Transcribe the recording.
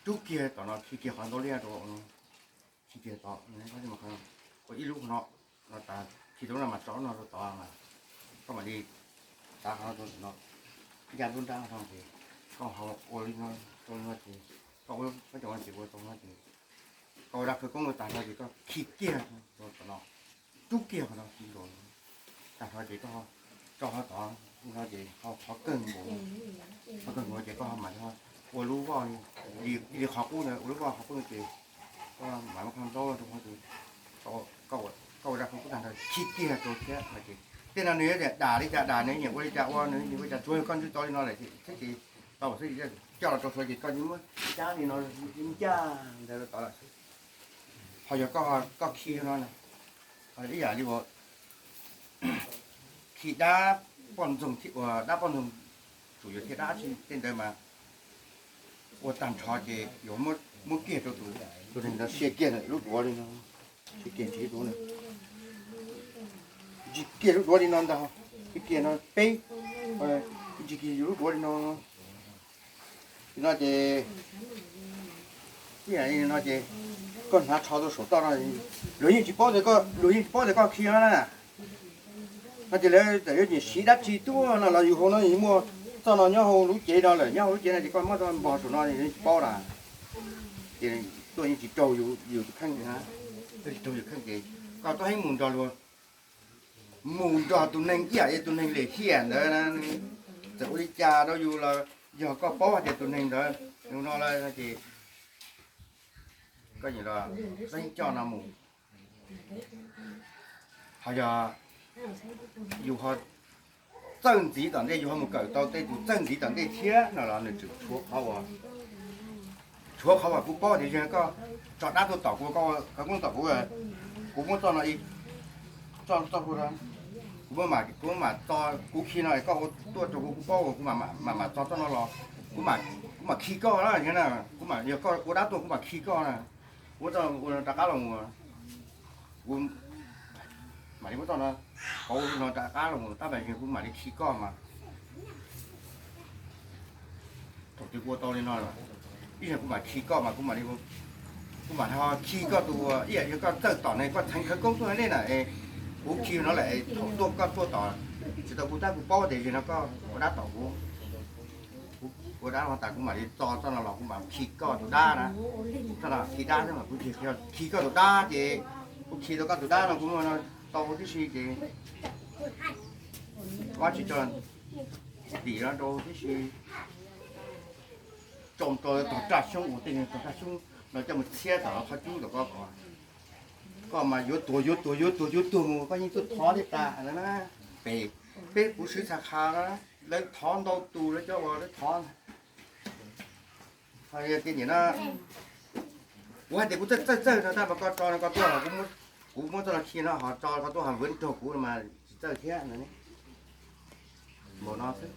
rub kiag tom no khi kiag qhov ntau liaj rau, khi kiag tod, ua ib lub qhov no, no tas khi tau no mas tso no rau tod mas, koj mam li tav qhov no rau ntawm no, ncaj nruab nrab no ces koj ho ua li no rau no ces koj ua pab cov no ces ua tau no ces koj ua dab khawv koob ua tag no ces koj khi kiag rau tom no, rub kiag qhov no khi rau tag no ces koj tso qhov tod no ces ho qhov kawg nkaus, qhov kawg nkaus ces koj ho mam li ua lub voj, li qhov qub ntawd ua lub voj qhov qub no ces koj mam muab qhov ntaub rau qhov ces koj ua dab khawv koob tag nrho khi kiag rau thiab no ces tej no nws yuav tias dam li cas dam nws nyiam ua li cas ua nws nyiam ua cas tsuav koj ntsib tau li no lawm thiab ces tau xwb, coj los rau tsuav ces koj yeej muab cab li no ncaj ntawd tod lawm xwb. Ho yog koj, koj khi no na, ib yam li uas khi dab poj ntxoog thiab uas dab poj ntxoog tsum yuav thiab dab tsi tej ntawd mas ua tag nrho ces yuav muab kiag rau tus, tus neeg ntawd sia kiag lub duav li no, sia kiag ntsis duav, ntsis kiag lub duav li no ntag, sia kiag no peb, ntsis kiag yus lub duav li no. Li no ces, no ces koj hnav tsho rau saum toj no, luag yeej tsis paub tias koj, luag yeej tsis paub tias koj khi no na. No ces lawv txawm yuav nyiam siv dab tsi tuaj no los yus hauv no muaj txoj no nyob hauv lub cev no lawm, nyob hauv lub cev no ces koj muab txoj npog saum no tsis paub na. Ces tuaj yeej tsis raug yus tus kheej na, tuaj tsis raug yus kheej ces koj tuaj heev mus nrog luag, mus nrog tus neeg ib yam li tus neeg lim hiam ntawd na, txawm ua li cas rau yus los yog koj paub hais tias tus neeg ntawd no lawm ces koj yeej coj no mus. Ho yog yus ho txawj ntxiv tom ntej, yus ho mus kawm tau tej tus txawj ntxiv tom ntej thiab no los nws tseem tshuav qhov uas, tshuav qhov uas kuv paub tias yog koj tso dab tuaj tom kuv, koj khawv koob tom kuv, kuv muab txoj no, txoj, txoj, kuv, kuv mam txo kuv khi no koj ua tuaj rau kuv, kuv paub kuv mam, mam txo txoj no los, kuv mam khi koj na, kuv mam, yog koj ua dab tuaj kuv mam khi koj na, kuv ua rov qab los mus, kuv mam li muab txoj no, kuv no rov qab los mus tab mas kuv mam li khi koj mas. Thaum twg kuv ua tau li no, ib zaug kuv mam khi koj mas kuv mam li, kuv mam ho khi koj tus ib yam li koj txawj tom ne, koj txheev khawv koob tuaj nej na, kuv khi no lawm thaum tuaj koj tuaj tom tsis tau kuv tab kuv paub tias yog no koj ua dab tom kuv, ua dab no tas kuv mam li txo txoj no los kuv mam khi koj tus dab na. Txoj no khi dab xwb mas kuv khi koj tus dab ces kuv khi tau koj tus dab no kuv muaj no tau tib si ces koj tsis tso tim no rau tib si, tsoo rau tog raj xyoob uas tej tog raj xyoob no coj mus txhiab tom qhov cub tom ko kom koj mas yuav tuag yuav tuag yuav tuag yuav tuag mus koj yeej tuaj thov thiab tas na. Pem peb puv swv txha qha no lawv thov ntau tus lawv cov uas lawv thov. Ho yog tias nim no kuv hais tias kuv txawj txawj txawj no tab mas koj tso no koj tuaj los kuv muab txoj no khi no ho tso koj tuaj ho vwv nrog kuv mas tsis txawj thiab no. Npaum no xwb.